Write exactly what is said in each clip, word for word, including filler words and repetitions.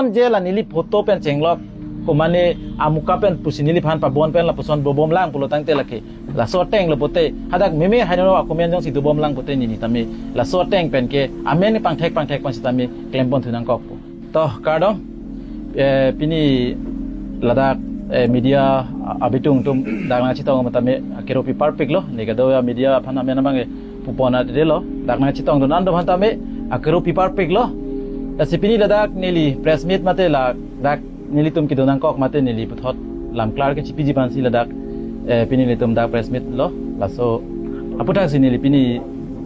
je la neli photo pen chenglok, komane amuka pen pusi neliphan pabon pen lapuson bobom lang pulo tangte lake laso ateng lo pote, hadak meme henono a-comment jongsi dobom lang pote neli tame laso ateng pen ke amen pangthek pangthek pen sitame klempon thu nangkok. To kardom, eh, pini ladak, eh, media abitung atum dak nangchetong tame akero pi parpik lo, ne kadokave media aphan amen abang ke pupon adelo, dak nangchetong dun an do aphan tame akero pi parpik lo. Lasi pini ladak neli press meet mate ladak nelitum kedo nangkok mate neli puthot lamklar kechipiji aphansi ladak, eh, pini nelitum dak press meet lo. Laso aputhaksi neli pini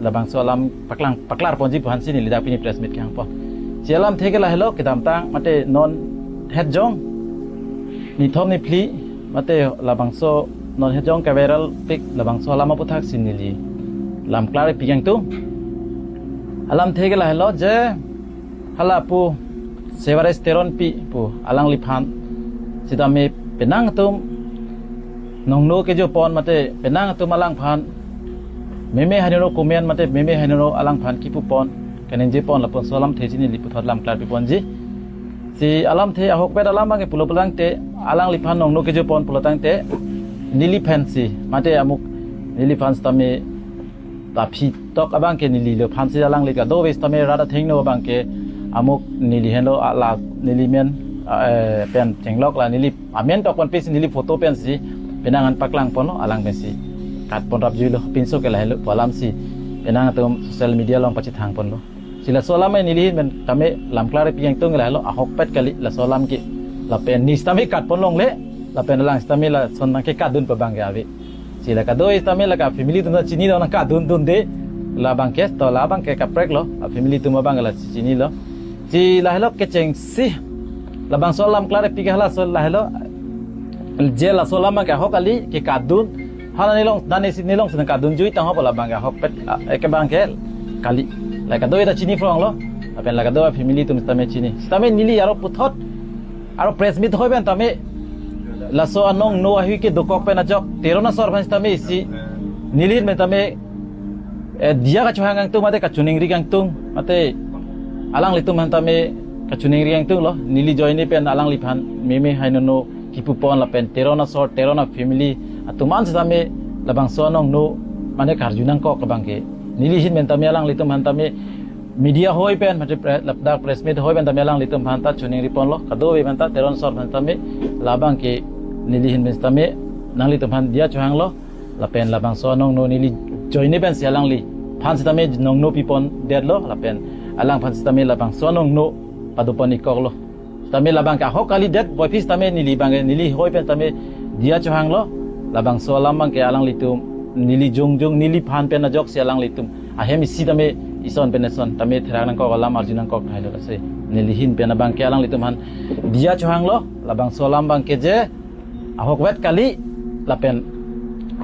labangso alam paklang paklar ponji aphansi neli dak pini press meet kehang pon. Si alamthe ke lahelo, kedamtang mate non het jong nithom niphli mate labangso non het jong ke-viral pik labangso alam aputhaksi neli lamklar pi kangtung. Alamthe ke lahelo je hala pu Sevares Teronpi pu alangliphan sitame penang atum nongno kejo pon mate penang atum alangphan meme henono comment mate meme henono alangphan kipu pon kaningje pon lapuson alamthe si neli puthot lamklar pi ponji. Si alamthe ahokpet alam abang ke pulo pulo tangte alangliphan nongno kejo pon pulo tangte neliphan si mate amuk neliphan sitame ta aphi tok abang ke neli lo aphansi alangli kadokave sitame rat athengno abang ke amuk neli henlo ala neli men, eh, pen chenglok la neli amen tok pen pisi neli photo pensi penang an paklang ponlo, alang pensi kat pon rapjuilo, pinso ke lahelo pu alamsi penang atum social media along pachethang ponlo. Si laso alam neli ahin pen tame lamklar pi kangtung lahelo, ahokpet kali laso alam ke. Lapen ne sitame kat pon longle, lapen alang sitame lason nangkekatdun pu abang ke ave. Si la kadokave sitame lake family atum ta chini lo, nangkatdun dunde labang ke, to labang ke kaprek lo, a-family atum abang ke la chinilo. Si lahelo kechengsi labangso alam klar pi ke halaso lahelo, je laso alam abang ke ahok kali kekatdun, hala nelong, dan isi nelongsi nangkatdunjui tangho pu labang ke ahokpet, a, eke abang ke kali. La kadokave ta chini phronglo, lapen la kadokave family atum sitame chini. Sitame neli aro puthot aro press meet hoi pen tame laso anongno ahui kedokok pen ajok Teron asor aphan sitame isi neli ahin pen tame, eh, diya kachohang kangtung mate kachiningri kangtung mate alanglitum aphan tame kachiningri kangtunglo, neli ajoine pen alangliphan meme henono kipu pon lapen Teron asor, Teron a-family atum an sitame labangso anongno mane karju nangkok abang ke. Neli ahin pen tame alanglitum aphan tame media hoi pen mate pre-, ladak press meet hoi pen tame alanglitum aphan ta chiningri ponlo, kadokave aphan ta, Teron asor aphan tame labang ke neli ahin pen tame nanglitum aphan diya chohanglo, lapen labangso anongno neli ajoine pensi alangliphan sitame nongno pi pondetlo, lapen alangphan sitame labangso anongno pado pon ikkoklo. Tame labang ke ahok kalidet, boiphi sitame neli abang ke neli hoi pen tame diya chohanglo. Labangso alam abang ke alanglitum neli jongjong neliphan pen ajoksi alanglitum ahem isi tame ison pen ison tame therak nangkok alam arju nangkok thailo, lasi neli ahin pen abang ke alanglitum aphan diya chohanglo. Labangso alam abang ke je ahokpet kali lapen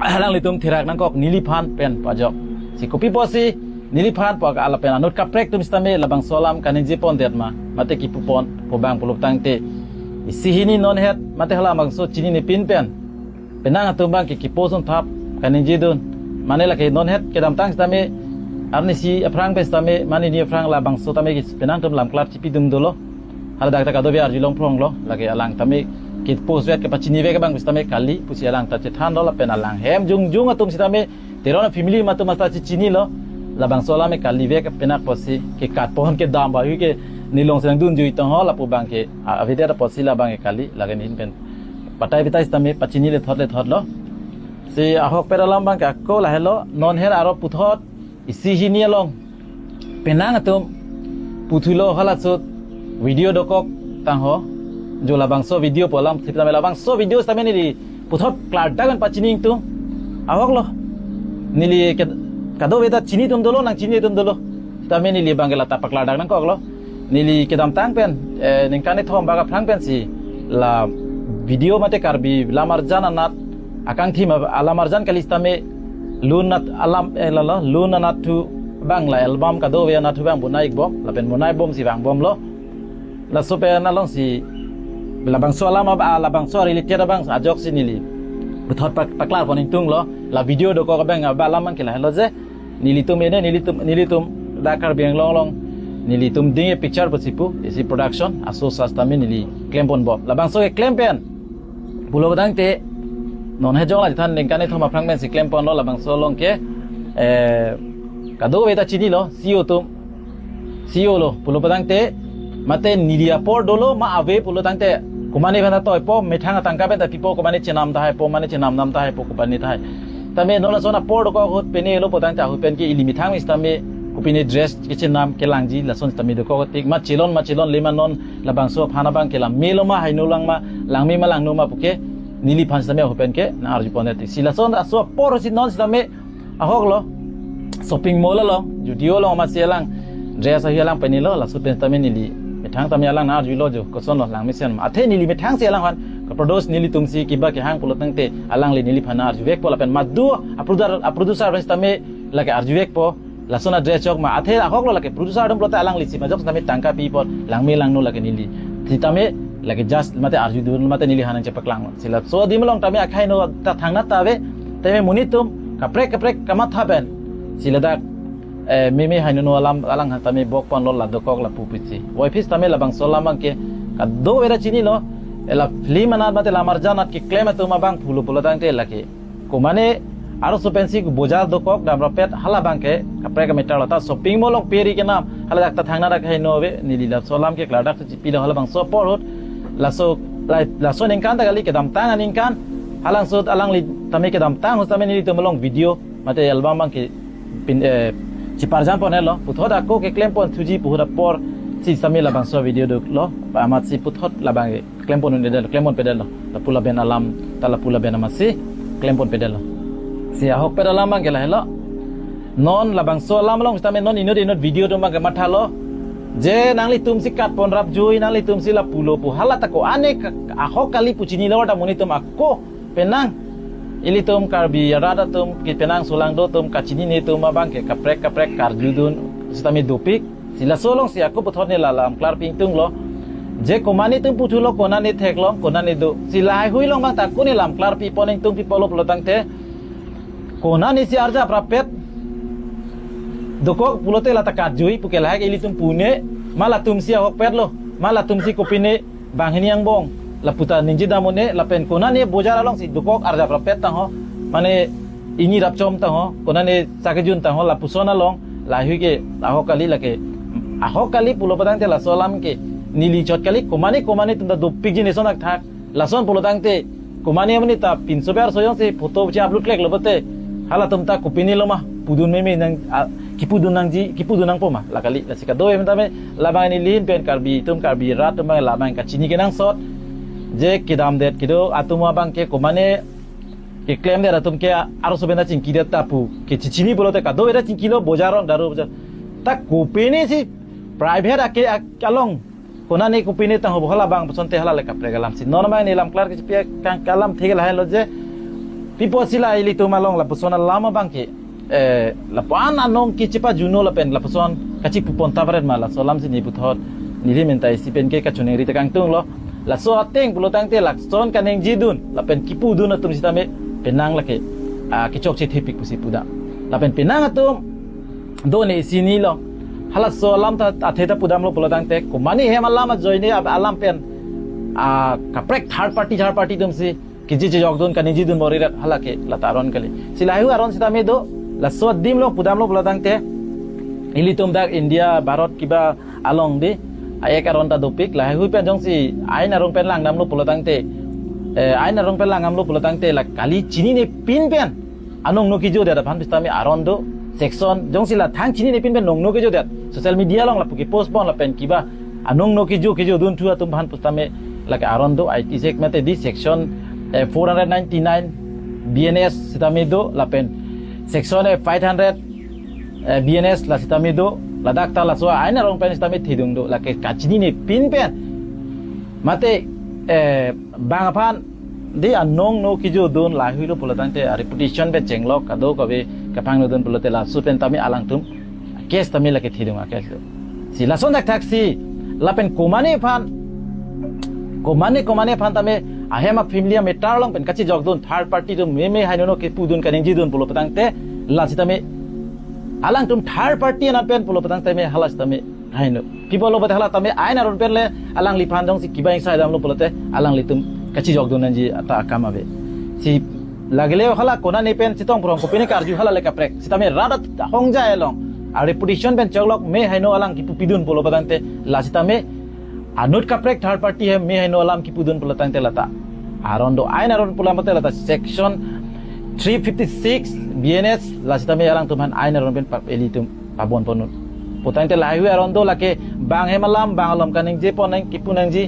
alanglitum therak nangkok neliphan pen pu ajok. Si kopi pusi neliphan pu ajok lapen anut kaprek atum sitame labangso alam kaningje pondet ma mate kipu pon pu abang pulo tangte isi hini non het mate halabangso chinine pin pen penang atum abang ke kipu son thap kaningje dun. Mane lake non het kedamtang sitame arnisi aphrang pen sitame mane ni aphrang labangso tame ke penang atum lamklar chipidun dolo. Haladak ta kadokave arjulong phronglo, lake alang tame ke post vet kepachini vek abang sitame kali pusi alang ta chethanlo lapen alang hem jongjong atum sitame Teron a-family atum ta chechinilo. Labangso alam ke kali vek penang pusi kekat pon kedam ba hui ke nelongsi nangdunjui tangho lapu abang ke, a, avedet pusi labang ke kali, lake ne ahin pen patai patai sitame pachini lethot lethotlo. Si ahokpet alam abang ke ako lahelo, non het aro puthot isi hini along penang atum puthulo, halaso video dokok tangho, jo labangso video pu alamthe tame labangso video sitame neli puthot klardak pen pachini ingtung. Ahoklo. Neli ke kadokave ta chini atum dolo, nangchini atum dolo. Tame neli abang ke la ta paklardak nangkoklo. Neli kedamtang pen, eh, ningkan kethom bak aphrang pensi la video mate Karbi lamarjan anat akangthim ab-, alamarjan kali sitame lun anat alam, eh, lalo, lun anat thu abang la album kadokave anat thu abang bonai ikbom, lapen bonai bomsi vangbomlo. Laso pen alongsi labangso alam ab-, ah, labangso related abang ajoksi neli puthot pak-, paklar pon ingtunglo. La video dokok abang, ah, ba alam abang ke lahelo je nelitum ene, nelitum, nelitum dak Karbi Anglong along Nelitum Ding a Picture pusi pu, isi production, aso sas tame neli klempon bom. Labangso keklem pen pulo tangte, non hejong la chethan ningkan kethom aphrang pensi klemponlo, labangso along ke, eh, kadokave ta chinilo, C E O atum, C E O lo pulo tangte, mate neli apor dolo ma ave pulo tangte, komane aphan ta toipo, methang atangka pen ta pipo, komane chenam tahai po, mane chenam nam tahai po, kopine tahai. Tame non lason apor dokok ahut pine lo pulo tangte, ahut pen ke ili methang sitame kopine dress kechenam kelangji, lason sitame dokok tik, ma chelon ma chelonle ma, non labangso aphan abang ke langmelo ma, haino lang ma, langme ma langno ma pu ke neliphan sitame ahut pen ke nang-arjupon tik. Si lason aso apor si non sitame ahoklo, shopping mall along, Zudio along masi alang dress ahi alang pinelo, laso pen tame neli methang tame alang nang-arjulo jo, kosonlo, langmesen ma. Athe neli methang si alangphan kaproduce, nelitum si kiba kehang pulo tangte, alangli neliphan nang-arjuvekpo lapen madu a-producer, a-producer pen sitame lake arjuvekpo, lason a-dress chok ma. Athe ahoklo, lake producer atum pulote alangli si majok sitame tangka pipo, langme langno lake neli sitame lake just mate arjudun mate neliphan nangchepaklang. Si laso adim along tame akhai no ta thangnat ta ave, tame monittum kaprek kaprek kamatha pen si ladak, eh, meme haino no alam alang tame bokponlo, la dokok lapu pusi. Voiphit tame labangso alam abang ke kadokave ta chinilo, eh, la film anat mate la marjan anat keklem atum abang pulo pulo tangte lake komane arloso pensi bojar dokok damrappet, hala abang ke kaprek a-matter lo. Ta shopping mall along peri kenam, hala dak ta thangnat dak haino ave, neli laso alam ke klardak chipilo, halabangso apor ahut, laso, la, laso aningkan ta kali, kedamtang aningkan, halangsut alangli tame kedamtang ahut tame nelitum along video mate album abang ke pin, eh, chiparjan ponlo, puthot ako keklempon thuji pu ahut apor si tame labangso video doklo, amatsi puthot labang ke klempon un'edetlo, klempon pedetlo. Lapu laben alam, ta lapu laben amatsi klempon pedetlo. Si ahokpet alam abang ke lahelo. Non labangso alam along sitame non inut inut video atum abang ke mathalo. Je nanglitum si katpon rapjui, nanglitum si lapulo pu. Hala ta ko-an ke ahok kali pu chinilo ta monittum ako penang. Ilitum Karbi arat atum, kepenang solangdo atum, kachinine atum abang ke kaprek kaprek karjudun sitame dopik. Si laso along si ako puthot ne la lam klarpi ingtunglo. Je komane atum puthulo, konane theklong, konane do. Si lahaihui along abang ta ako ne lam klarpipon ingtung pipolo pulo tangte, konane si arjap rappet dokok pulote la ta karjui pu ke lahai ke ilitum pune, ma latum si ahokpetlo, ma latum si kopine banghini angbong, lapu ta ningje dam un-e, lapen konane bojar along si dokok arjap rappet tangho, mane ini rapchom tangho, konane sakejun tangho, lapuson along, lahaihui ke ahok kali lake. Ahok kali pulo pulo tangte laso alam ke neli chot kali, komane komane atum ta dopik jinis onak thak. Lason pulo tangte, komane amonit ta pinso ber soyong si photo che upload kleklo pulote, halatum ta kopinelo ma, pudun meme nang, a, kipudun nangji, kipudun nangpo ma, la kali, lasi kadokave tame, labang neli ahin pen Karbi atum, Karbi arat atum abang labang kachini kenangsot, je kedamdet kedo atum abang ke komane keklemdet atum ke arloso pen ta chingkidet ta pu, ke chichini pulote kadokave ta chingkilo, bojar along, daru bojar. Ta kopine si private ake, ak-, along, konane kopine tangho bo, hala abang pusonte hala le kaprek alam si. Non abang ne lam klar kechipi kang alam thek lahelo je, pi apotsi la ilitum along lapuson alam abang ke, eh, lapu-an anong ke chepajuno lapen lapuson kachipupon ta baret ma, laso alam si ne puthot neli ahin pen ta isi pen ke kachiningri ta kangtunglo. Laso ateng pulo tangte lason kaningjedun lapen kipudun atum sitame penang lake, ah, kechokche thepik pusi pudam. Lapen penang atum do ne isi ni lo. Halaso alam ta athe ta pudamlo pulo tangte, komane hem alam ajoine ab-, alam pen, ah, kaprek third party, third party atum si keji chejokdun, kaningjedun bor-irat, hala ke la ta aron kali. Si lahaihui aron sitame do, laso adim along pudamlo pulo tangte, ilitum dak India, Bharat kiba along dei, a-ek aron ta dopik, lahaihui pen jongsi ain arong pen langdamlo pulo tangte, eh, ain arong pen langdamlo pulo tangte, la kali chinine pin pen anong no kejodet aphan pusitame aron do, section, jongsi la thang chinine pin pen nong no kejodet, social media along lapu kepost pon lapen kiba anong no kejo, kejodunthu atum aphan pusitame lake aron do, I T sek mate dei section, eh, four hundred ninety-nine B N S sitame do, lapen section, eh, five hundred, eh, B N S la sitame do, ladak ta laso ain arong pen sitame thedung do, lake kachinine pin pen. Mate, eh, bang aphan dei anong no kejodun, lahaihuilo pulo tangte a-reputation pen chenglok, kadokave kapangno dun pulote laso pen tame alangtum case tame lake thedung a-case lo. Si lason thakthak si, lapen komane aphan, komane, komane aphan tame ahem a-family a-matter along pen kachejokdun, third party atum meme haino no kipudun, kaningjedun pulo tangte, la sitame alangtum third party anat pen pulo tangte me hala sitame Haino. Pi apotlo pulote hala tame ain aron pen le alangliphan jongsi kiba ingsa damlo pulote alanglitum kachijokdun nangji ata akam ave. Si lagile hala konane pen chetong phrong kopine karju hala le kaprek. Sitame rat ahongja along a reputation pen choklok me haino alang kipu pidun pulo patangte la sitame anut kaprek third party he me haino alam kipudun pulo tangte lata aron do, ain aron pulo tangte lata section three fifty-six B N S la sitame alangtum aphan ain aron pen pap elitum pabon ponnon. Putangte lahai aron do lake bang hem alam bang alom kaningje pon nang kipu nangji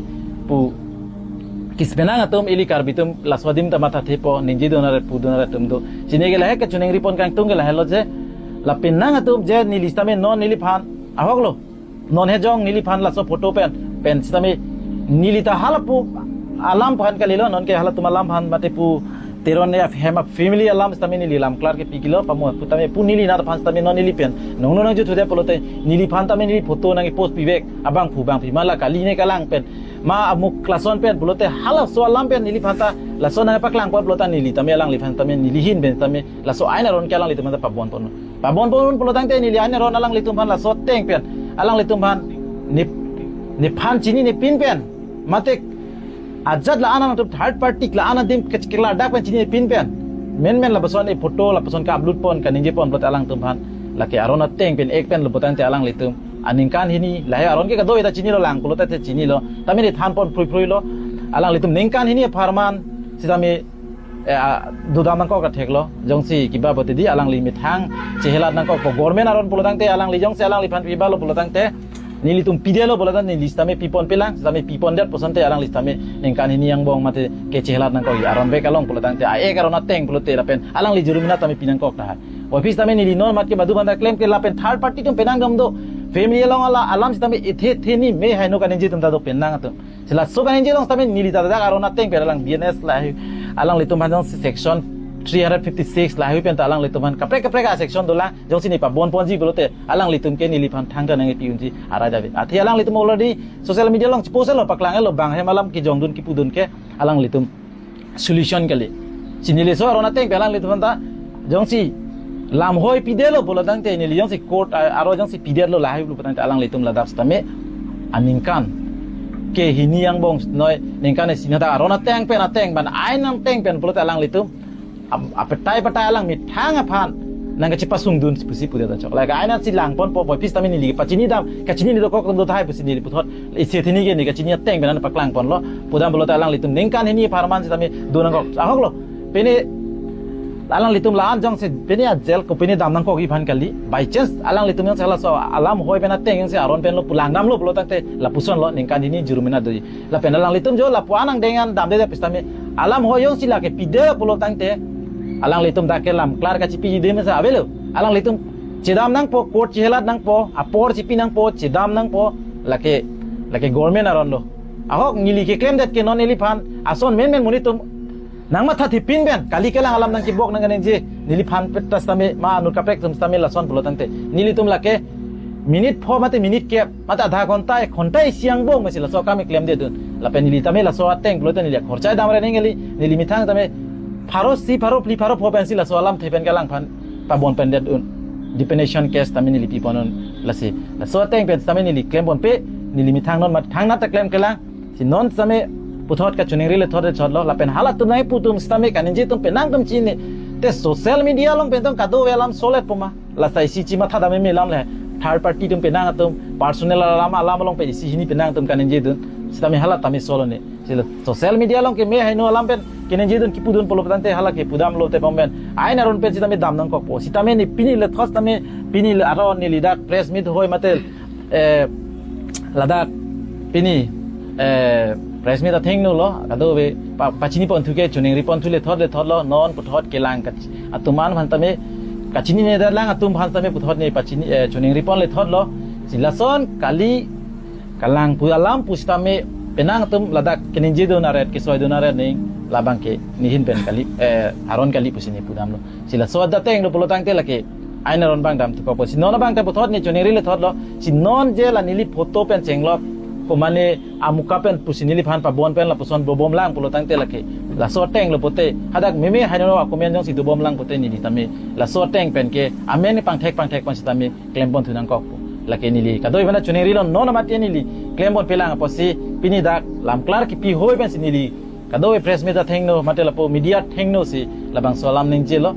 pu kispenang atum ili Karbi atum laso adim ta mathathepo ningjedun arat pudun arat atum do. Chini ke lahai kachiningri pon kangtung ke lahai lo je lapen nang atum je neli sitame non neliphan ahok lo. Non hejong neliphan laso photo pen pen sitame neli ta hala pu alam aphan kalilo, non ke halatum alam aphan mate pu Teron ne hem a family alam sitame neli lam klar ke pikilo pamo putame pu neli nat aphan sitame non neli pen nong nong juthude pulote neliphan tame neli photo nangpost pivek abangphu bangphi ma la kali ne kalang pen ma amuk lason pen pulote halaso alam pen neliphan ta lason nangpaklang pon pulote neli tame alangliphan tame neli ahin pen tame laso ain aron ke alanglitum ta pabon pon. Pabon pon pulo tangte neli ain aron alanglitum aphan laso ateng pen alanglitum aphan ne nephan chinine pin pen mate ajat la-an atum third party la-an adim ke kela dak pen chinine pin pen menmen lapuson e photo lapuson ka-upload pon kaningje pon pulote alangtum aphan lake aron ateng pen ek pen lo putangte alanglitum aningkan hini lahai aron ke kadoi ta chinilo lang pulote te chinilo tame ne than pon phrui phrui lo alanglitum ningkan hini apharman sitame eh, a, dodam nangkok kathek lo jongsi kiba pulote di alangli methang chehelat nangkokpo government aron pulo tangte alangli jongsi alangliphan pibalo pulo tangte nelitum pidelo pulo tangte neli sitame pipon pelang sitame pipon det pusonte alangli sitame ningkan hini angbong mate ke chehelat nangkok aron bek along pulo tangte a ek aron ateng pulote lapen alangli jurumina tame pinangkok tahai. Office tame neli non mat ke badu banda klem ke lapen third party atum penang dam do family along ala alam sitame ethe the ni me haino kaningje atum ta do penang atum. Si laso kaningje along sitame neli ta dak aron ateng pen alang B N S lahai alanglitum aphan jongsi section three hundred fifty-six lahai pen ta alanglitum aphan kaprek kaprek a section dolang jongsi ne pabon ponji pulote alanglitum ke neliphan thangta nangpi unji arai dave. Athe alanglitum already social media along chipost lo paklang lo bang hem alam kijongdun kipudun ke alanglitum solution kali. Si neli laso aron ateng pen alanglitum aphan ta jongsi lamhoi pidelo pulo tangte neli jongsi court a- aro jongsi pidetlo lahai pulo tangte alanglitum ladak sitame aningkan ke hini angbong noi ningkan isi nata aron ateng pen ateng ban ain ateng pen pulote alanglitum ap- apetai petai alang methang aphan nangkachepasungdun si pusi pudet ta chok. Lake ain si lang ponpo office tame neli pachini dam kachini ni dokok dam do tahai pusi neli puthot isi thini ke ne kachini ateng pen paklang ponlo pudam pulote alanglitum ningkan hini apharman sitame do nangkok ahok lo. Pine alanglitum la-an jongsi pine a jail kopine dam nangkokji aphan kali by chance alanglitum jongsi halaso alamhoi pen ateng jongsi aron pen lo pulang damlo pulo tangte lapuson lo ningkan hini jurumina doji. Lapen alanglitum jo lapu-an angdeng an damde pusitame alamhoi jongsi lake pide pulo tangte alanglitum dak ke lam klar kachipi jide mesa avelo. Alanglitum chedam nangpo court chehelat nangpo apor chipi nangpo chedam nangpo lake lake government aron lo. Ahok neli keklemdet ke non neliphan ason menmen monit atum nangmathathe pin pen kali kelang alam nangkibok nangkaningje neliphan petas tame ma anut kaprek atum sitame lason pulo tangte nelitum lake minute pho mate minute kep mate adha ghonta ek ghonta isi angbong mesi laso akam keklemdedun. Lapen neli tame laso ateng pulote neli khorcha damre neng kali neli methang tame pharo isi pharo phli pharo pho pensi laso alamthe pen kalangphan pabon pendedun. Defamation case tame neli piponnon lasi laso ateng pen sitame neli klem ponpe neli methang non mat thangnat ta klem kelang. Si non sitame puthot kachiningri lethot lethot lo lapen halatum nangpu atum sitame kaningje atum penang atum chini te social media along pen tong kadokave alam solet poma. Lasi isi chimatha dam me lam le third party atum penang atum personal alam alam along pen isi hini penang atum kaningjedun sitame hala tame solo ne. Si la social media along ke me haino alam pen keningjedun kipudun pulo tangte hala ke pudam lote pom pen ain aron pen sitame dam nangkokpo sitame ne pini lethot tame pini le aron neli dak press meet hoi mate eh, ladak pini eh, press meet athengno lo kadokave pa- pachini ponthu ke chiningri ponthu lethot lethot lo non puthot kelang kach- atum aphan tame kachinine dalang atum aphan tame puthot ne pachini eh, chiningri pon lethot lo. Si lason kali kalang pu alam pusitame penang atum ladak keningjedun aret kesoidun aret ning labang ke ne ahin pen kali eh, aron kali pusi ne pudam lo. Si laso adateng lo pulo tangte lake ain aron abang damthu kokpo. Si non abang te puthot ne chiningri lethot lo. Si non je la neli photo pen chenglok komane amuka pen pusi neliphan pabon pen lapuson dobom lang pulo tangte lake laso ateng lo pote hadak meme haino akomen jongsi dobom lang pote neli tame laso ateng pen ke amen pangthek pangthek pon sitame klem ponthu nangkokpo. Lake neli kadoi bana chuneri lo, non mati neli klem pon pelang apotsi pini dak lam klar kipi hoi pensi neli kadoi press meet athengno mate lapu media athengno si labangso alam ningjelo.